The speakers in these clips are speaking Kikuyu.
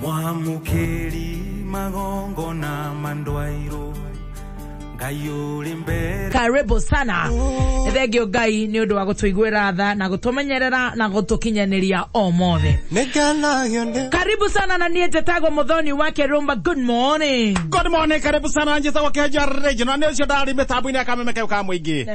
Mwamukeri magongona mandwairo Ngai uri mbere. Karibu sana. Thengio Ngai ni undu wa gutuiguira tha na gutumenyerera na gutukinyaniria o mothe. Karibu sana na niĩ njĩtagwo Muthoni wake Rumba. Good morning. Good morning, karibu sana njĩtagwo Kĩhenjo Radio na nĩ ũcio ndarĩ mĩtambo-inĩ ya kameme kau ka mũingĩ.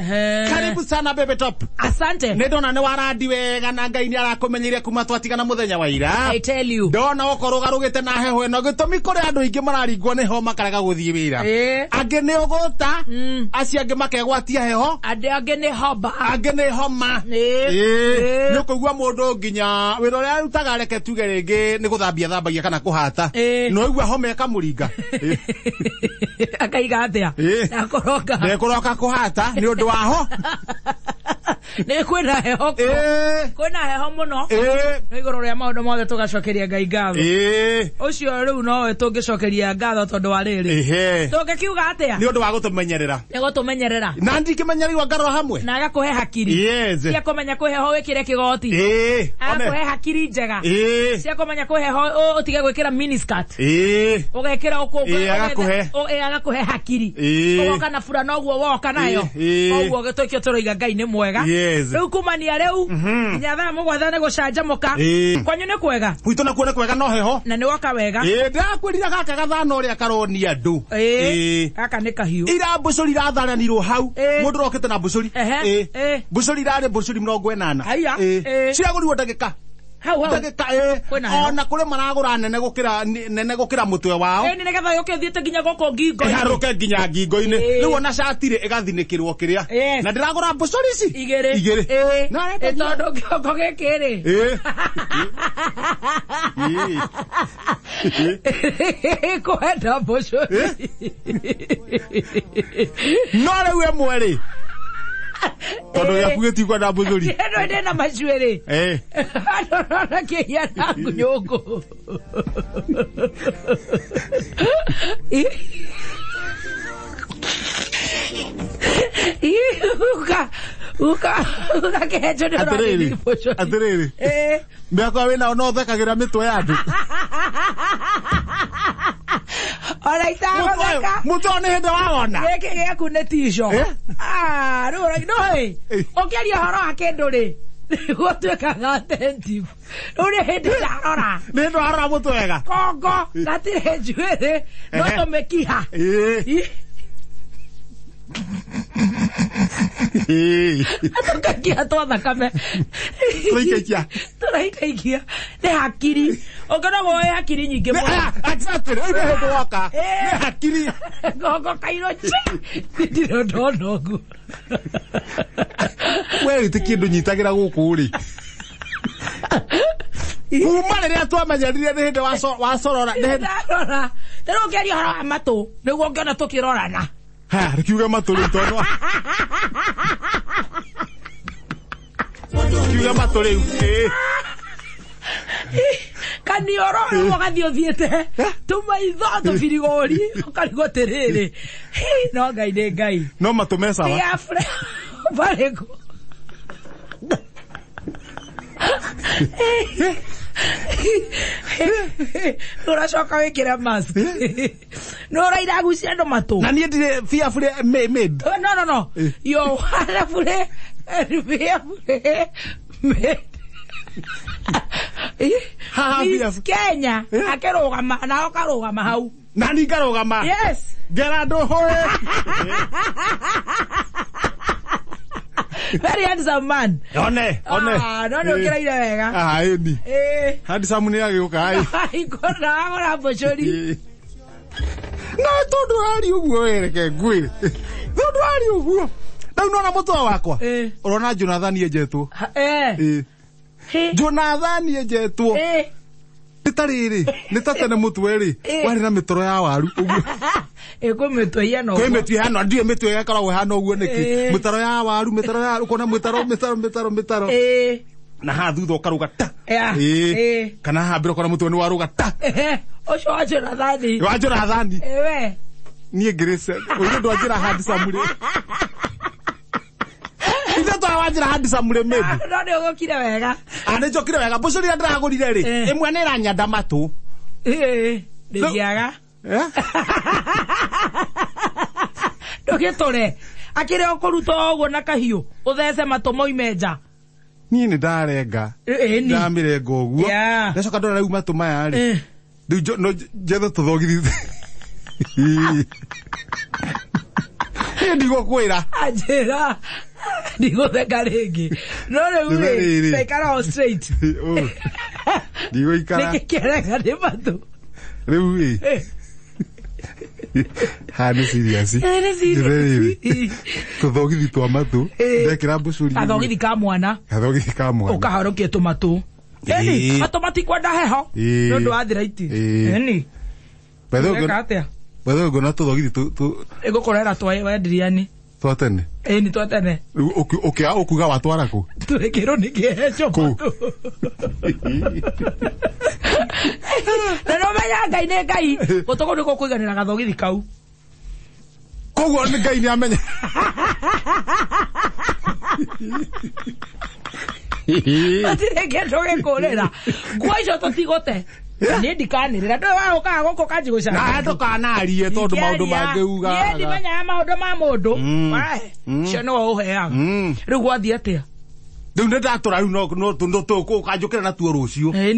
Karibu sana Baby Top. Asante. Nĩ ndona nĩ warandi wega na Ngai nĩ arakũmenyeire kuma twatigana mũthenya wa ira. I tell you. Ndona ũkorwo ũgarũgĩte na heho ĩno gĩtũmi kũrĩ andũ aingĩ mararingwo nĩ homa makarega gũthiĩ wĩra. Angĩ nĩ ũgũta, acio angĩ makegwatia heho. Andũ angĩ nĩ homa. Angĩ nĩ homa. Nĩ ũkũigua mũndũ nginya wĩra ũrĩa arutaga reke tuge rĩngĩ nĩ gũthambia thambagia kana kũhata. No ũigua homa ĩkamũringa. Akaiga atĩa? Ndakũroka. Ndekũroka kũhata nĩ ũndũ wa ho. Nĩ kwĩna heho. Kwĩna heho mũno. No igũrũ rĩa maũndũ mothe tũgacokeria Ngai ngatho. Ũcio rĩu nowe tũngĩcokeria ngatho tondũ wa rĩrĩ. Tũngĩkiuga atĩa? Nĩ ũndũ wa gũtũmenyerera. Nĩ gũtũmenyerera. Na ndikĩmenyereirwo ngarora hamwe. Na agakũhe hakiri. Yes. Cia kũmenya kwĩ heho wĩkĩre kĩgoti. Agakũhe hakiri njega. Cia kũmenya kwĩ heho ũtige gwĩkĩra miniskirt. Ũgekĩra Agakũhe. Agakũhe hakiri. Ũgoka na fura noguo woka nayo. Koguo gĩtũkio tũroiga Ngai nĩ mwega. Rĩu kumania rĩu nginya thaa mũgwanja nĩ gũcanjamũka. Kwanyu nĩ kwega? Gwitũ nakuo nĩ kwega no heho. Na nĩ woka wega. Ndĩrakwĩrire gaka gathana ũrĩa karonia andũ. Gaka nĩ kahiũ. Ira mbũcũri iratharanirwo hau. Mũndũ ũrokĩte na mbũcũri. Mbũcũri irarĩ mbũcũri 80. Haiya. Ciragũrirwo ndagĩka. Hau hau. Ndagĩka ona kũrĩ maragũra nene gũkĩra nene gũkĩra mũtwe wao. Nĩ nĩgetha yũke ĩthiĩte nginya gũkũ ngingo-inĩ. Ĩharũke nginya ngingo-inĩ. Rĩu ona cati rĩ ĩgathinĩkĩrwo kĩrĩa. Na ndĩragũra mbũcũri ici igĩrĩ. Igĩrĩ. Tondũ kĩongo gĩkĩ rĩ. Kwenda mbũcũri. No rĩu ĩmwe rĩ. Tondũ gĩaku gĩtikwenda mbũcũri. Ĩno ndĩna macuĩrĩ. Andũ kĩhiana nyũngũ. Uka uka kĩhenjo nĩ ũrathiĩ mbũcũri. Atĩrĩrĩ. Mĩaka wĩnao no ũthekagĩra mĩtwe ya andũ. Ona itagũtheka. Mũtwe nĩ hĩndĩ wawona. Gĩkĩ gĩaku nĩ tico. Rĩu no ĩ. Ũkĩaria ũhoro wa kĩndũ rĩ. Gũtuĩkaga attentive. Rĩu nĩ hĩndĩ ndarora. Nĩ hĩndĩ warora mũtwe wega. Kongo gatirĩ njuĩrĩ no tũmĩkiha. Tũkaikia twa thakame. Tũraikaikia. Tũraikaikia. Nĩ hakiri. Ũngĩona woe hakiri nyingĩ mũno. Exactly. Rĩu nĩ hĩndĩ woka. Nĩ hakiri. Ngongo kairũ chi. Ndirĩ ndona ũguo. We ti kĩndũ nyitagĩra gũkũ rĩ. Kuma rĩrĩa twamenyerire nĩ hĩndĩ wacorora. Ndarora. Ta rĩu ũngĩaria ũhoro wa matũ nĩguo ũngĩona tũkĩrorana. Ha, rikiuga matũ rĩu tondũ kiuga matũ rĩu. Kanioro rĩu ũgathiĩ ũthiĩte tũmaitho tũbirigori ũkarigwo atĩrĩrĩ. No Ngai nĩ Ngai. No matũ me sawa. Marĩkũ? Ũracoka wĩkĩre mask. Nĩ ũrairagucia andũ matũ. Na niĩ ndirĩ fearfully made. No no no. You're wonderfully and fearfully made. Miss Kenya akĩrũgama na ũkarũgama hau. Na niĩ ngarũgama. Yes. Ngera andũ hoe. Very handsome man. One, one. No nĩ ũkĩraire wega. Ĩni. Handsome nĩ agĩũka. Ikona agũra mbũcũri. No tondũ ũraria ũguo we reke ngwĩre. Tondũ ũraria ũguo. Rĩu nona mũtwe wakwa. Ũrona Jonathan enjetwo. Jonathan enjetwo. Nĩ ta rĩrĩ, nĩ ta tene mũtwe rĩ, warĩ na mĩtoro ya waru ũguo. Kwĩ mĩtwe ĩhana ũguo. Kwĩ mĩtwe ĩhana, ndiũĩ mĩtwe ĩkoragwo ĩhana ũguo nĩkĩ. Mĩtaro ya waru, mĩtaro ya ũkona mĩtaro, mĩtaro, mĩtaro, mĩtaro. Na haha thutha ũkarũga ta. Kana haha mbere ũkona mũtwe nĩ warũga ta. Ũcio wa Jonathani. Wa Jonathani. We. Niĩ ngĩrĩce, ũyũ ndwanjĩra handsome rĩ. Ithe twa wanjĩra handsome rĩ maybe. No nĩ ũgũkire wega. Nĩ njũkire wega. Mbũcũri ĩrĩa ndĩragũrire rĩ, ĩmwe nĩ ĩranyanda matũ. Ndĩngĩaga. Ndũgĩtũre. Akĩrĩ o kũruta ũguo na kahiũ ũthece matũ moime nja. Niĩ nĩ ndarenga. Ndamĩrenga ũguo. Ndacoka ndora rĩu matũ maya rĩ. Rĩu no njethe tũthogithi. Niĩ ndigũkwĩra. Anjĩra. Ndigũtheka rĩngĩ. No rĩu rĩ, taikara o straight. Ndigũikara. Nĩkĩ kĩarega nĩ matũ? Rĩu ĩ. Ha nĩ serious. Nĩ serious. Tũthogithi twa matũ. Ndekĩra mbucũri. Kathogithi ka mwana. Kathogithi ka mwana. Ũkaharũkia tũmatũ. Ĩni, matũ matikwenda heho. Nĩ ũndũ wa arthritis. Ĩni. Ũreka atĩa? By the way, ngona tũthogithi tũ Ĩgũkũrera twa wendiriani. Twa tene. Ĩni twa tene. Rĩu ũkuga watwara kũ? Tũrĩkĩrwo nĩ kĩheco matũ. Na no menya Ngai nĩ Ngai. Gũtũ kũu nĩkuo kũiganĩra gathogithi kau. Koguo nĩ Ngai nĩ amenya. Gũtirĩ kĩndũ gĩkũrĩra. Nguo icio tũtigũte. Niĩ ndikanĩrĩra. Ndũĩ wa ũkaga gũkũ ũkanjia gũcanga. Na ndũkanarie tondũ maũndũ mangĩ ugaga. Niĩ ndimenyaga maũndũ ma mũndũ. Ũcio nĩwe ũheaga. Rĩu gwathiĩ atĩa? Rĩu nĩ ndatũra rĩu no ũkanjũkĩra natuo rũciũ. Ĩni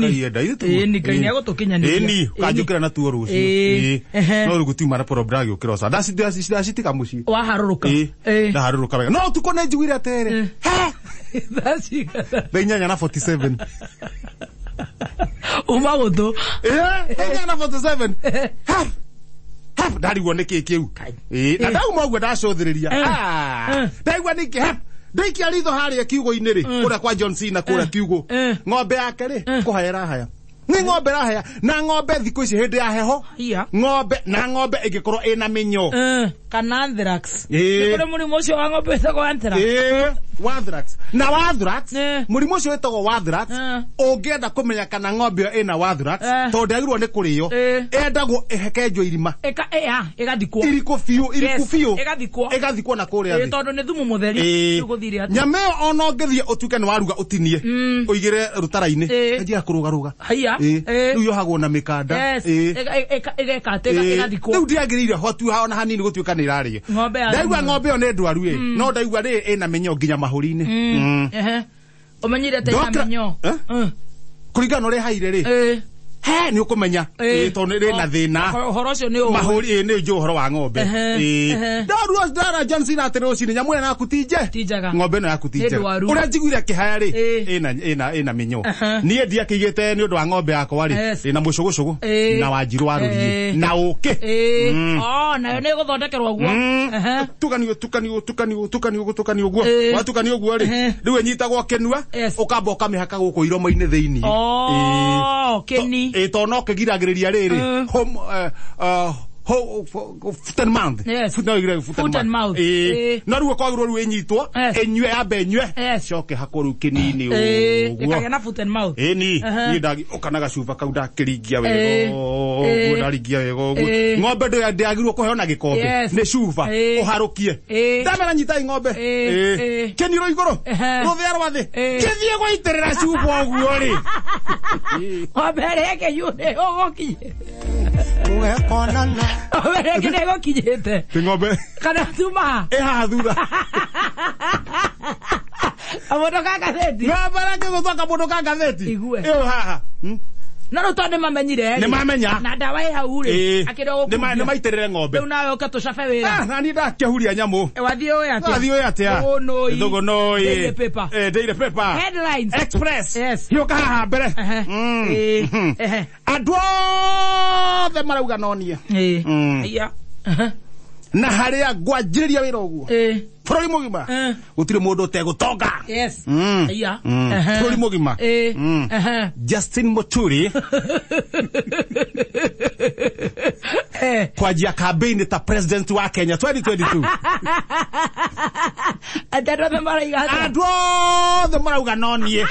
Ngai nĩ egũtũkinyanĩria. Ĩni ũkanjũkĩra natuo rũciũ. No rĩu gũtiuma na problem ndagĩũkĩra ũca. Ndacitiga mũciĩ. Waharũrũka. Ndaharũrũka wega. No ũtukũ nĩ njiguire atĩrĩrĩ. He! Thaa cigana? Thaa 8:47. Uma gũtũ. Thaa 8:47. Hap ndarigwo nĩ kĩ kĩu. Na ndauma ũguo ndacũthĩrĩria. Ndaigua nĩ kĩ hap. Ndaikia ritho harĩa kiugũ-inĩ rĩ, kũrĩa kwa John Cena kũrĩa kiugũ. Ng'ombe yake rĩ, kũhaya ĩrahaya. Nĩ ng'ombe ĩrahaya. Na ng'ombe thikũ ici hĩndĩ ya heho. Ng'ombe na ng'ombe ĩngĩkorwo ĩna mĩnyoo. Kana anthrax. Nĩ kũrĩ mũrimũ ũcio wa ng'ombe wĩtagwo anthrax. Anthrax. Na anthrax, mũrimũ ũcio wĩtagwo anthrax, ũngĩenda kũmenya kana ng'ombe ĩyo ĩna anthrax, tondũ ndĩagĩrĩirwo nĩ kũrĩo, ĩendagwo ĩkenjwo irima. Ĩgathikwo. Irikũ biũ, irikũ biũ. Ĩgathikwo. Ĩgathikwo na kũrĩa thĩ. Tondũ nĩ thumu mũtheri. Rĩu gũthire atĩa? Nyama ĩyo ona ũngĩthiĩ ũtuĩke nĩ waruga ũtinie, ũigĩre rũtara-inĩ, ĩnjiaga kũrũgarũga. Rĩu yohagwo na mĩkanda. Ĩgeka atĩ ĩgathikwo. Rĩu ndĩagĩrĩire hotu ona hanini gũtuĩka nĩ ĩrarĩo. Ndaigua ng'ombe ĩyo nĩ ndwaru ĩ, no ndaigua rĩ ĩna mĩnyoo nginya mahũri-inĩ. Ũmenyire atĩ ĩna mĩnyoo? Kũringana na ũrĩa ĩhaire rĩ. He nĩ ũkũmenya tondũ rĩ na thĩna. Ũhoro ũcio nĩ ũũ. Mahũri nĩ njũĩ ũhoro wa ng'ombe. Ndaruo ndara John Cena atĩ rũcinĩ nyamũ ĩno yaku ti nje. Ng'ombe ĩno yaku ti njega. Ũrĩa njiguire kĩhaya rĩ, ĩna mĩnyoo. Niĩ ndiakĩigĩte nĩ ũndũ wa ng'ombe yakwa rĩ, ĩna mũcũgũcũgũ na wanjirũ wa rũriĩ na ũkĩ. Nayo nĩ ĩgũthondekerwo ũguo. Tukanio tukanio tukanio tukanio tukanio ũguo. Watukanio ũguo rĩ, rĩu ĩnyitagwo kĩnua, ũkamba ũkamĩhaka gũkũ iromo-inĩ thĩinĩ. Kĩni. Tondũ no kĩgiragĩrĩria rĩrĩ foot and mouth. Foot and mouth. No rĩu kwagĩrĩirwo rĩu ĩnyitwo, ĩnyue yambe ĩnyue, coke hakwo rĩu kĩnini ũguo. Ĩkagĩa na foot and mouth. Ĩni, niĩ ndagĩũka na gacuba kau ndakĩringia wega ũguo, ndaringia wega ũguo. Ng'ombe ndĩagĩrĩirwo kũheo na gĩkombe, nĩ cuba, ũharũkie. Ndamera nyitai ng'ombe. Kĩniro igũrũ, rũthĩa rwa thĩ, kĩthiĩ gũitĩrĩra cuba ũguo rĩ. Ng'ombe ĩrĩa ĩngĩ nĩ ũgũkinyĩte. Ng'ombe ĩrĩa ĩngĩ nĩ ĩgũkinyĩte. Ti ng'ombe. Kana tuma. Ĩ haha thutha. Kamũndũ ka ngathĩti. Ng'ombe ĩrĩa ĩngĩ gũtwa kamũndũ ka ngathĩti. Igue. Ĩyo haha. No rĩu tondũ nĩmamenyire rĩ. Nĩmamenya. Na ndawa ĩ hau rĩ. Akĩrĩ ũgũkundia. Nĩmaitĩrĩre ng'ombe. Rĩu nawe ũke tũcabe wĩra. Na niĩ ndakĩhuria nyamũ. Wathiĩ ũĩ atĩa? Wathiĩ ũĩ atĩa? Thũgũnũi. Thũgũnũi. Daily Paper. Daily Paper. Headlines. Express. Yes. Hiũka haha mbere. Andũ othe marauga no niĩ. Na harĩa ngwanjĩrĩria wĩra ũguo. Bũrũri mũgima. Gũtirĩ mũndũ ũtegũtonga. Yes. Bũrũri mũgima. Justin Muturi kwanjia campaign ta president wa Kenya 2022. Andũ othe marauga atĩa? Andũ othe marauga no niĩ.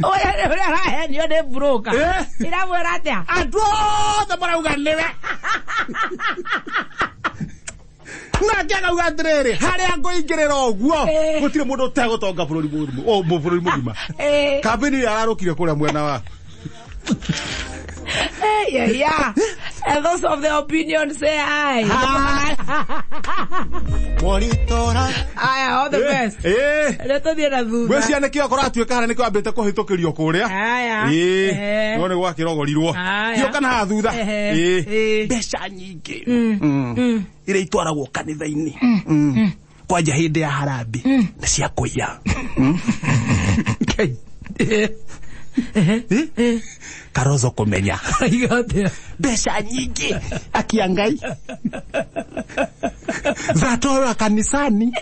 Ũrĩa arahenio nĩ broker. Ĩramwĩra atĩa? Andũ othe marauga nĩwe. Nake akauga atiriri, haria ngũingĩrĩra ũguo gũtirĩ mũndũ ũtegũtonga bũrũri bũrũri mũgima. Kambĩni ĩrĩa ararũkire kũrĩa mwena wa. Yeah, yeah. And those of the opinion say aye. Aye, all the best. Retũthiĩ na thutha. Gwĩciria nĩkĩo kũratuĩka harĩa nĩkĩo ambĩte kũhĩtũkĩrio kũrĩa. No nĩ gwakĩrogorirwo. Kĩo kana haha thutha. Mbeca nyingĩ iria itwaragwo kanitha-inĩ kwanja hĩndĩ ya harambee nĩ cia kũiya. Karozo kũmenya mbeca nyingĩ akia Ngai zatwarwa kanisani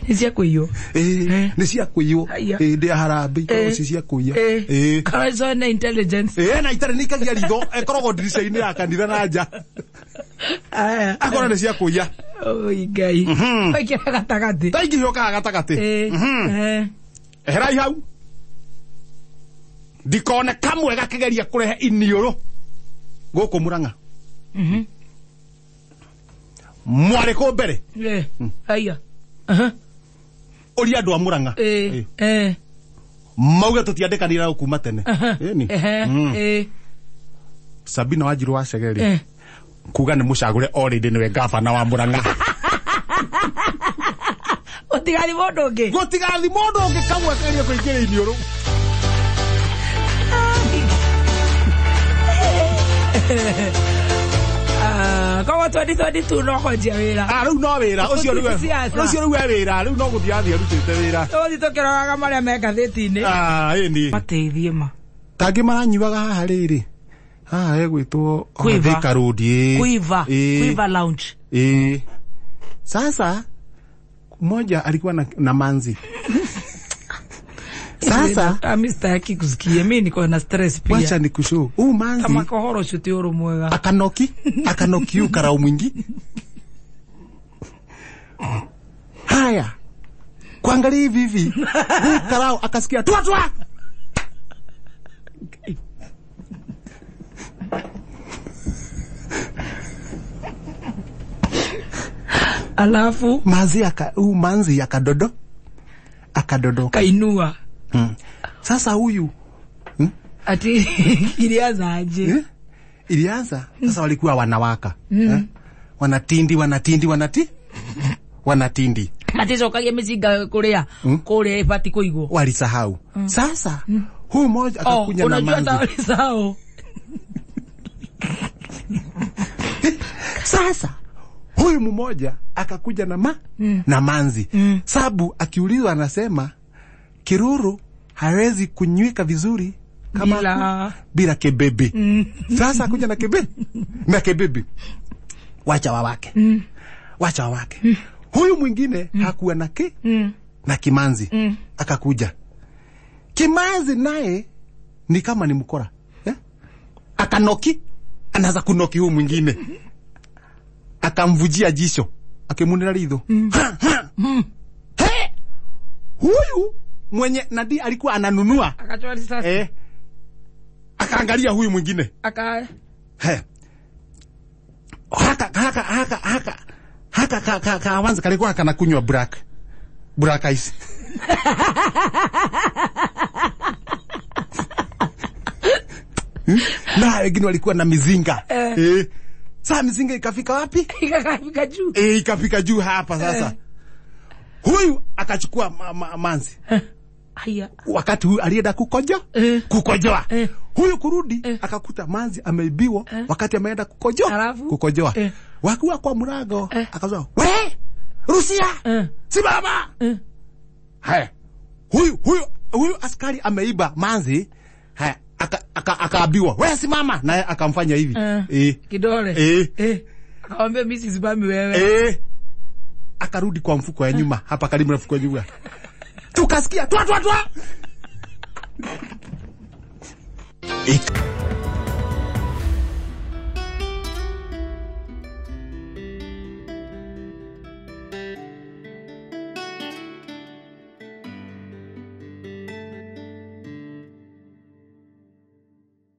nĩ cia kũiywo. Nĩ cia kũiywo hĩndĩ ya harambee ikoragwo ci cia kũiya. Karozo na intelligence. Na itarĩ nĩikagia ritho ĩkoragwo ndirica-inĩ ya kanitha na nja. Akora nĩ cia kũiya. Oi Ngai. Waikĩra gatagatĩ. Ta ingĩ yokaga gatagatĩ. Eherai hau. Ndikone kamwe gakĩgeria kũrehe iniũrũ gũkũ Murang'a. Mwarĩ kũ mbere. Haya. Ũria andũ a Murang'a. Mauge tũtiandĩkanĩra kuma tene. Sabina Wanjiru wa Chegeri kuga nĩ mũcagũre already nĩwe gavana wa Murang'a. Gũtigathi mũndũ ũngĩ. Gũtigathi mũndũ ũngĩ kamwe kageria kũingĩra iniũrũ. Koguo 2022 no kwanjia wĩra. Rĩu no wĩra ũcio rĩu wĩra rĩu no gũthiĩ athiĩ arutĩte wĩra. Tũgũthiĩ tũkĩroraga marĩa me ngathĩti-inĩ. Ĩni. Mateithie ma. Tangĩ maranyuaga haha rĩrĩ. Haha hegwĩtwo Thika Road. Quiver. Quiver Lounge. Sasa mmoja alikuwa na manzi. Sasa mimi sitaki kusikia, mimi niko na stress pia. Wacha nikushow. Huu manzi kama kohoro shuti uru mwega. Akanoki ukarau mwingi. Haya. Kuangalia hivi hivi. Huu karau akasikia tua tua. Alafu manzi manzi akadodo. Akadodoka. Kainua. Sasa huyu ati ilianza aje? Ilianza sasa walikuwa wanawaka. Wanatindi. Maticokagia mizinga kuria kuria ibati kuigwo. Walisahau. Sasa huyu mmoja akakunya na manzi. Unajua walisahau. Sasa huyu mmoja akakuja na na manzi. Sabu akiulizwa anasema kiruru hawezi kunywika vizuri kama bila kebebe. Sasa akuja na kebebe. Na kebebe. Wacha wawake. Wacha wawake. Huyu mwingine hakuwa na na kimanzi. Akakuja. Kimanzi naye ni kama ni mkora. Akanoki, anaanza kunoki huyu mwingine. Akamvujia jicho, akimunira ritho. He! Huyu mwenye nadi alikuwa ananunua. Akatoa risasi. Akaangalia huyu mwingine. He. Haka wanza kalikuwa kanakunywa black. Black ice. Na wengine walikuwa na mizinga. Sasa mizinga ikafika wapi? Ikafika juu. Ikafika juu hapa sasa. Huyu akachukua manzi. Haya. Wakati huyu alienda kukojoa, kukojoa. Huyu kurudi akakuta manzi ameibiwa wakati ameenda kukojoa, kukojoa. Wakiwa kwa mlango akasema, "We, Rusia! Simama!" Haya. Huyu askari ameiba manzi. Haya, akaambiwa, "We simama." Naye akamfanya hivi. Kidole. Akamwambia mimi sisimami wewe. Akarudi kwa mfuko ya nyuma, hapa karibu na mfuko ya nyuma. Tukasikia twa twa twa.